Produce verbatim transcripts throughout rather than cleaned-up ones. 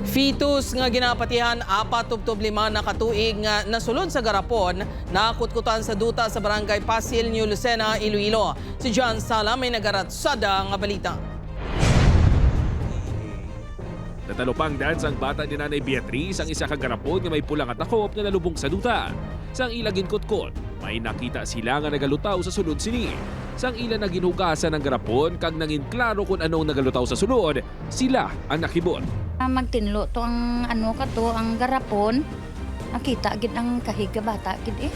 Fetus nga ginapatihan apat tubtob lima na ka tuig nga nasulod sa garapon, nakutkutan sa duta sa Barangay Pasil, New Lucena, Iloilo. Si John Sala may nagaratsada nga balita. Natalupangdan sang bata ni Nanay Beatriz ang isa ka garapon nga may pula nga takop nga nalubong sa duta. Sang ila ginkutkot, may nakita sila nga nagalutaw sa sulod sini. Sang ila na ginhugasan ang garapon kag nangin klaro kon ano ang nagalutaw sa sulod, sila ang nakibot. Ah, magtinlo to ang ano ka to, ang garapon. Nakita gid ang kahig ka bata gid eh.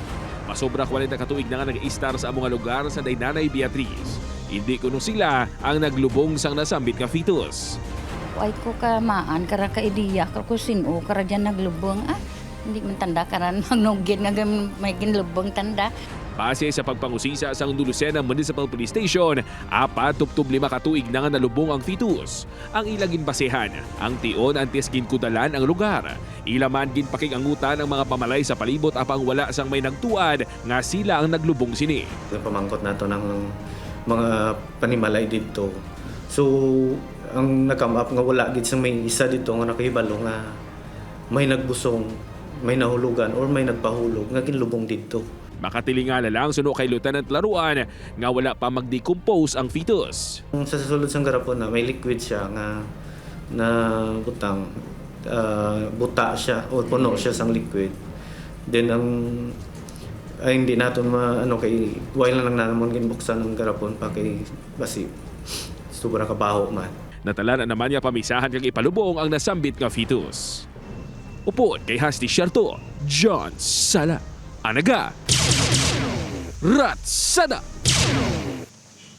Masobra kwarenta ka tuig na nga nag-istar sa amo nga lugar sanday Nanay Beatriz. Indi kuno sila ang naglubong sang nasambit nga fetus. Ay ko kamaan kara ka ideya ka ko sin-o kara dyan naglubong ah. Hindi man tanda karan magnugid nga gam- may ginlubong tanda. Base sa pagpangusisa sang New Lucena Municipal Police Station, apat tubtob lima ka tuig na nga nalubong ang fetus. Ang ila ginbasehan, ang tion antes ginkudalan ang lugar. Ila man ginpakig-angutan ang mga pamalay sa palibot apang wala sang may nagtuad nga sila ang naglubong sini. Pamangkot nato ng mga panimalay didto. So, ang na-come up nga wala gid sa may isa didto nga nakahibalo nga may nagbusong, may nahulugan, or may nagpahulog nga ginlubong didto. Makatilingala lang suno kay Lieutenant Laruan nga wala pa mag-decompose ang fetus. Ang sa sulod sang garapon na may liquid siya nga na butang, ah, buta siya o puno siya sang liquid. Then ang ay hindi naton ma ano kay while na lang namon ginbuksan ang garapon pa kay basi sobra kabaho man. Natala na naman nga pamisahan kag ipalubong ang nasambit nga fetus. Upod kay Hasti Sierto, John Sala, Anaga, Ratsada.